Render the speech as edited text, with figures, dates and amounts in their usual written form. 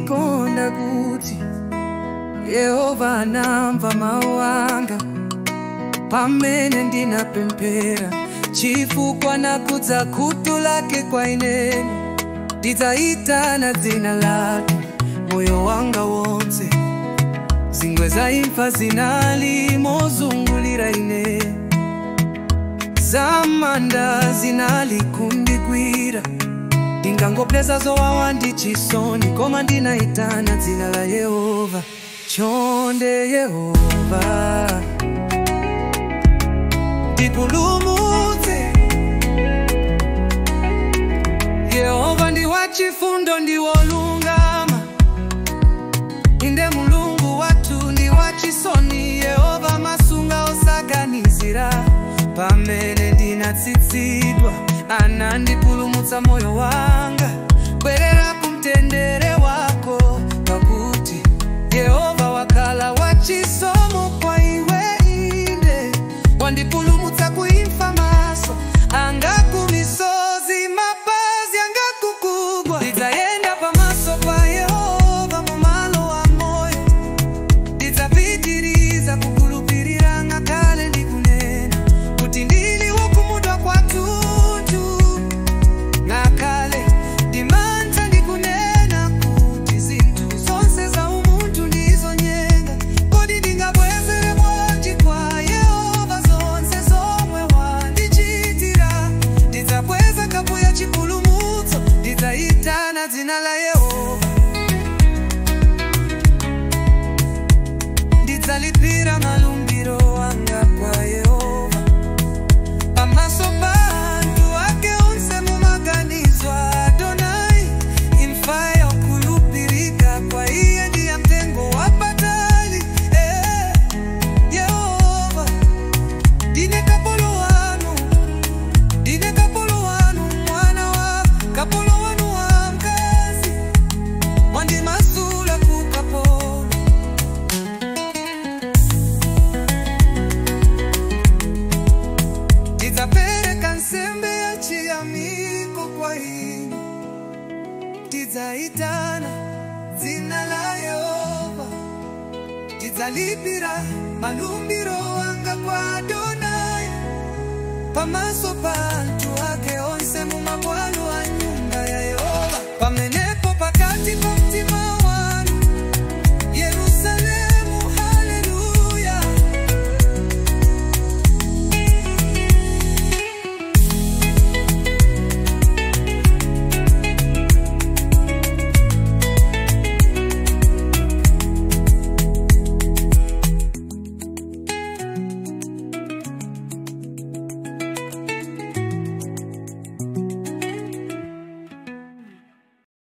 Ndikonda kuti Yehova anamva mawu anga pamene ndinapemphera, chifukwa nakudza khutu lake kwa ine. Ndidzaitana dzina lake moyo wanga wonse. Zingwe za imfa zinali mozungulira ine, zamanda zinali kundigwira. Ndingangopeza zowawa ndi chisoni, koma ndinaitana dzina la Yehova. Chonde Yehova ndipulumutse. Yehova ndi wachifundo ndi wolungama, inde Mulungu wathu ndi wachisoni. Yehova masunga osaganizira. Pamene ndinatsitsidwa anandipulumutsa moyo wanga. Bwerera kumtendere wako, pakuti Yehova wakhala wachisomo kwa iwe. Inde wandipulumutsa kuimfa, maso anga kumisozi, mapazi anga kukugwa. Ndidzayenda pamaso pa Yehova mumalo wa moyo, ndidzapitiriza kukhulupirira ngakhale ndikunena kuti ndili wokhumudwa kwathunthu. Ngakhale ndimantha ndikunena kuti zinthu zonse za umunthu ndizonyenga. Kodi ndingabwezere bwanji kwa Yehova zonse zomwe wandichitira? Ndidzabweza kapu ya chipulumutso, ndidzaitana dzina la Yehova. Ndidzalipira malumbiro anga kwa Yehova pamaso pa anthu ake onse mumaganizo a Adonai. Imfa yokhulupirika kwa iye ndi ya mtengo wapatali. Yehova, ndine kapolo wanu, ndine kapolo wanu, mwana wa kapolo wanu wa mkazi, mwandimasula ku kapolo. Ndidzapereka nsembe ya chiyamiko kwa inu, ndidzaitana dzina la Yehova. Ndidzalipira malumbiro anga kwa Adonai pamaso pa